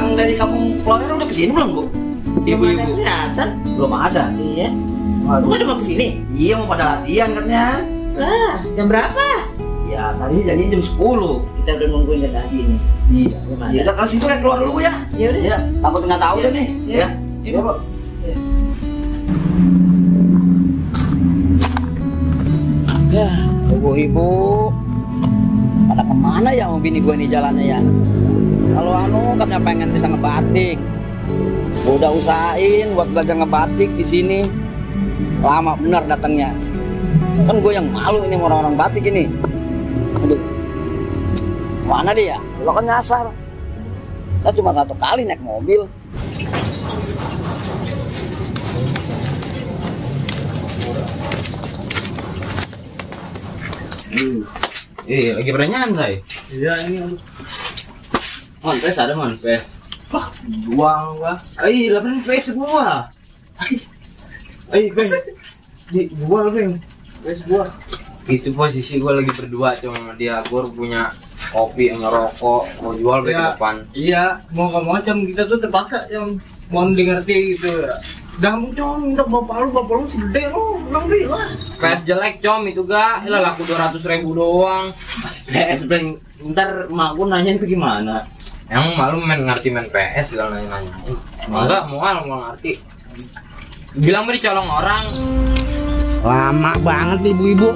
Yang dari kampung Kloyer udah kesini belum, Bu? Ibu-ibu kelihatan. belum ada. Iya. Waduh. Lu udah mau kesini? Iya, mau pada latihan katanya. Lah, jam berapa? Ya tadi janjinya jam 10. Kita udah nungguin dari tadi nih. Iya. Belum Ya ada. udah ke situ ya, keluar dulu ya. Ya udah. Ya, takut nggak tahu deh nih. Iya. Ya. Iya. Iya, Bu. Ya, ibu-ibu pada kemana ya mau bini gue nih jalannya ya? Kalau katanya pengen bisa ngebatik. Gua udah usahain buat belajar ngebatik di sini. Lama benar datangnya. Kan gue yang malu ini sama orang-orang batik ini. Aduh. Mana dia? Lo kan nyasar. Kita cuma satu kali naik mobil. Lagi pada nyantai. Iya ini. Mon, pes ada mon, pes. Wah, buang gua. Lapan pes gua. Pes. Di gua lu, pes gua. Itu posisi gua lagi berdua cuma sama dia. Gua punya kopi sama rokok, mau jual ke depan. Iya, mau nggak mau Cam, kita tuh terpaksa yang mau ngerti gitu ya. Udah Cam, minta bapak lu segede lu, bilang bilang. Pes jelek com itu gak, lah laku 200.000 doang. PS bang, ntar emak gua nanyain tuh gimana? Yang malu main PS segala nanya-nanya. Enggak, mau ngerti. Bilang beri colong orang. Lama banget ibu-ibu.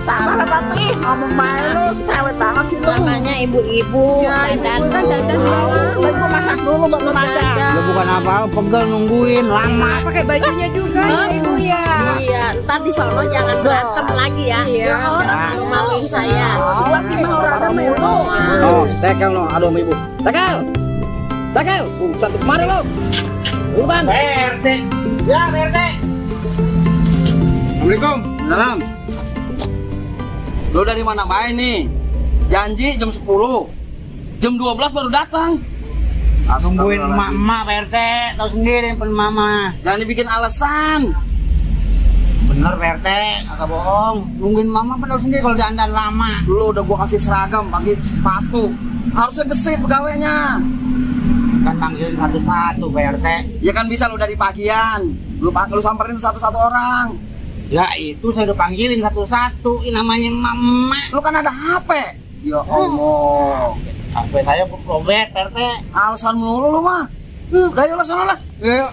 Sama lah papi, ngomong main lu, cewek banget sih lu. Namanya ibu-ibu, dandan kan dandan Baik gua masak dulu baru lu masak. Udah bukan apa-apa, pegel nungguin lama. pakai bajunya juga ya ibu ya. Iya, ntar di sono jangan berantem lagi ya. Iya. Jangan malu-maluin saya. Buat gimana orang ada melu. Oh, tekel lo, aduh sama ibu. Tekel, satu kemarin lo. Bukan. PRT. Ya PRT. Assalamualaikum. Salam. Lo dari mana main nih? Janji jam 10. Jam 12 baru datang. Nungguin emak-emak PRT, tahu sendiri pen mama. Jangan dibikin alasan. Bener PRT, agak bohong. Nungguin mama tahu sendiri kalau dandan lama. Lo udah gua kasih seragam, pakai sepatu. Harusnya gesit pegawainya. Kan manggilin satu-satu PRT. Ya kan bisa lo dari pagian. Lu samperin satu-satu orang. Ya itu saya udah panggilin satu-satu. Ini namanya mama. Lu kan ada HP. Ya Allah. HP saya robek PRT. Alasan mulu lu mah. Udah yuk lah sana lah. Yuk.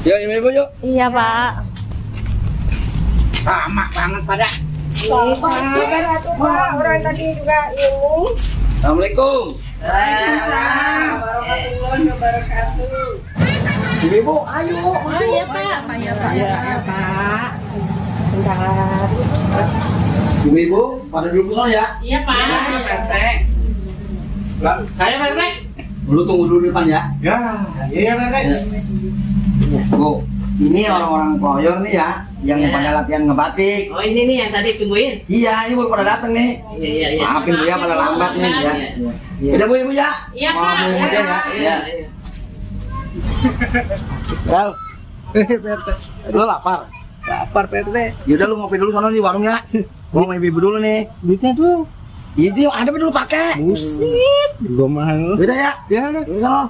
Yuk ibu yuk. Iya pak. Lama banget pada. Sabar atuh Pak, orang tadi juga ilmu. Assalamualaikum. Waalaikumsalam warahmatullahi wabarakatuh. Ibu, ayo. Iya pak. Ya Pak. Bentar. Ibu, pada dulu sana ya. Iya pak. Saya PRT. Lu tunggu dulu di depan ya. Ya, iya PRT. Bu, ini orang-orang Kloyer nih ya, yang Ya. pada latihan ngebatik. Oh ini nih yang tadi tungguin. Iya, ini baru pada datang nih. Iya. Maafin bu ya, pada lambat nih ya. Iya. Udah bu ibu ya. Iya, Pak. Maafin aja ya. Iya. Gal, lu lapar? Lapar PRT. Yaudah lu ngopi dulu sana di warungnya. Gua mau ibu dulu nih. Duitnya tuh. Ini ada dulu pakai. Buset. Gua mahal. Udah ya. Ya udah. Dulu sana.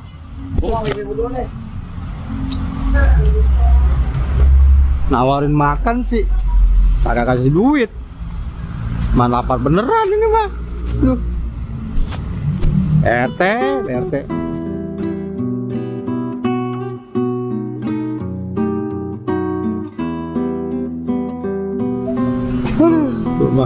Gua mau ibu dulu nih. Nawarin makan sih kagak kasih duit. Mana lapar beneran ini mah. Duh. RT. Mah.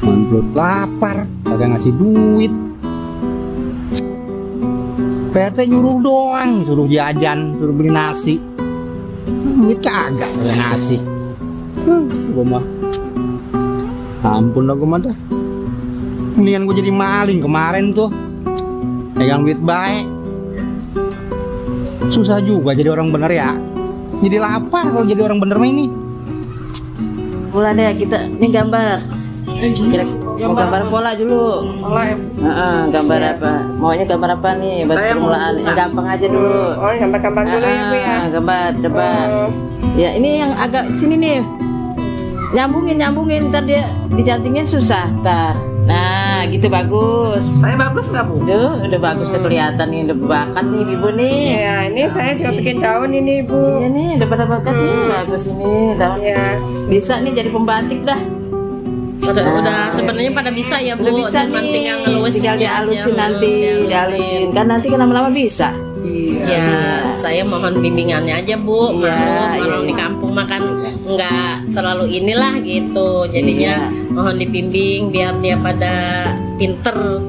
Manflot lapar, kagak ngasih duit. PRT nyuruh doang, suruh jajan, suruh beli nasi. Duit kagak ngasih. Gua mah. Ampun dah gua mah dah. Mendingan gua jadi maling kemarin tuh. Pegang duit baik. Susah juga jadi orang bener ya. Jadi lapar kalau jadi orang bener mah ini. Mulai deh kita ini gambar. Mau gambar pola dulu. Pola ya. Gambar apa? Maunya gambar apa nih? Buat permulaan. Yang gampang aja dulu. Oh gambar-gambar dulu ya bu ya. Gambar coba. Ya ini yang agak sini nih. Nyambungin ntar dia dicantingin susah ntar. Nah gitu bagus. Saya bagus nggak Bu? Tuh udah bagus tuh kelihatan nih, udah bakat nih ibu nih. Iya, ini saya juga bikin daun ini Bu. Iya nih udah pada bakat nih, bagus ini daun. Iya. Bisa nih jadi pembatik dah. Udah sebenarnya pada bisa ya Bu. Udah bisa Cuman nih, tinggal ngelusin tinggal dihalusin nanti, dihalusin. Kan nanti kan lama-lama bisa. Ya, saya mohon bimbingannya aja Bu. Maklum di kampung makan nggak terlalu inilah gitu. Jadinya mohon dibimbing biar dia pada pinter.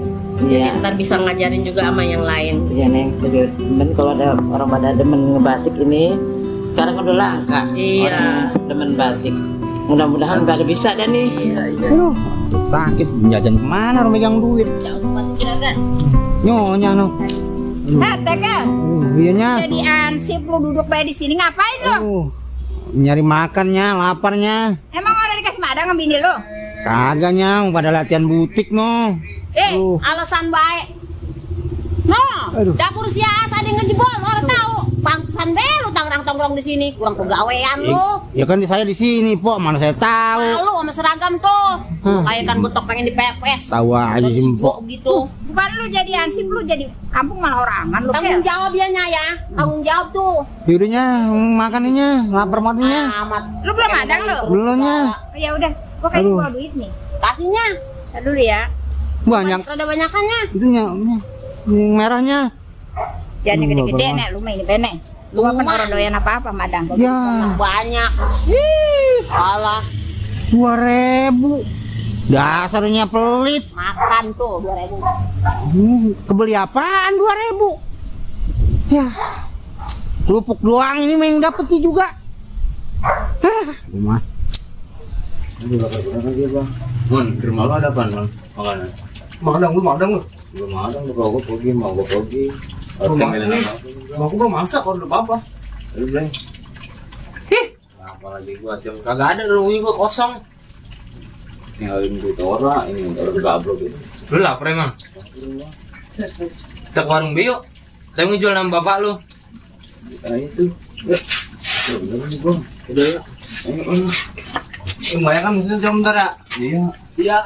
Jadi ntar bisa ngajarin juga sama yang lain. Iya Neng, serius. Demen kalau ada orang pada demen ngebatik ini. Sekarang udah langka. Iya. Orang demen batik. Mudah-mudahan pada bisa dah nih. Aduh, sakit jajan kemana orang megang duit. Nyonya no. Teka, Iya jadi ansip lu duduk bayi di sini ngapain lu? nyari makannya, laparnya. Emang orang dikasih madang sama bini lu? Kagaknya, pada latihan butik no. Alasan baik. No, Aduh. dapur sias ada yang ngejebol, orang tahu. Pantesan be lu tongkrong di sini, kurang kegawean lu. Ya kan saya di sini, Pok. Mana saya tahu. Malu sama seragam tuh. Kayak kan betok pengen dipepes. Tahu aja sih, Pok. Gitu. Bukan lu jadi ansip, lu jadi kampung malah orang aman lu. Tanggung jawab ya ya. Tanggung jawab tuh. Yaudah makanannya, lapar matinya. Amat. Lu belum madang lu? Belumnya. Ya udah, gua kayak bawa duit nih. Kasihnya. Tar dulu ya. Banyak. Ada banyakannya. Itunya, yang merahnya. Jangan gede-gede nek, lu main pene. Lu kan orang doyan apa-apa madang. Ya. Banyak. Alah, 2.000. Dasarnya pelit. makan tuh 2.000. Kebeli apaan 2.000? Ya. Kerupuk doang ini yang dapet nih juga. Rumah. Mon, di rumah lo ada apa, Mon? Makanan. Madang lu. Belum ada, mau gue pergi. Rumah ini. Mau gua masak kalau udah apa? Lu bilang. Apalagi gua jam kagak ada rumahnya gua kosong. Tinggalin gua tora, ini udah gablok gitu. Lu lapar emang? Kita ke warung Bio. Kita mau jual nama bapak lu. Nah itu. Udah ya. Lumayan kan mesti jam bentar ya? Iya.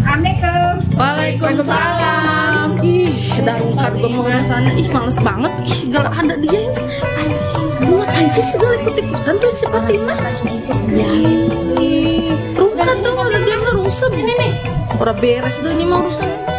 Assalamualaikum. Waalaikumsalam. Ih, darungkar gue mau urusannya. Ih, males banget. Ih, segala ada dia. Asik. Buat anjir segala ikut-ikutan tuh si Fatimah. Ya. Rungkat tuh udah dia ngerusep. Ini nih. Orang beres tuh ini mau urusan.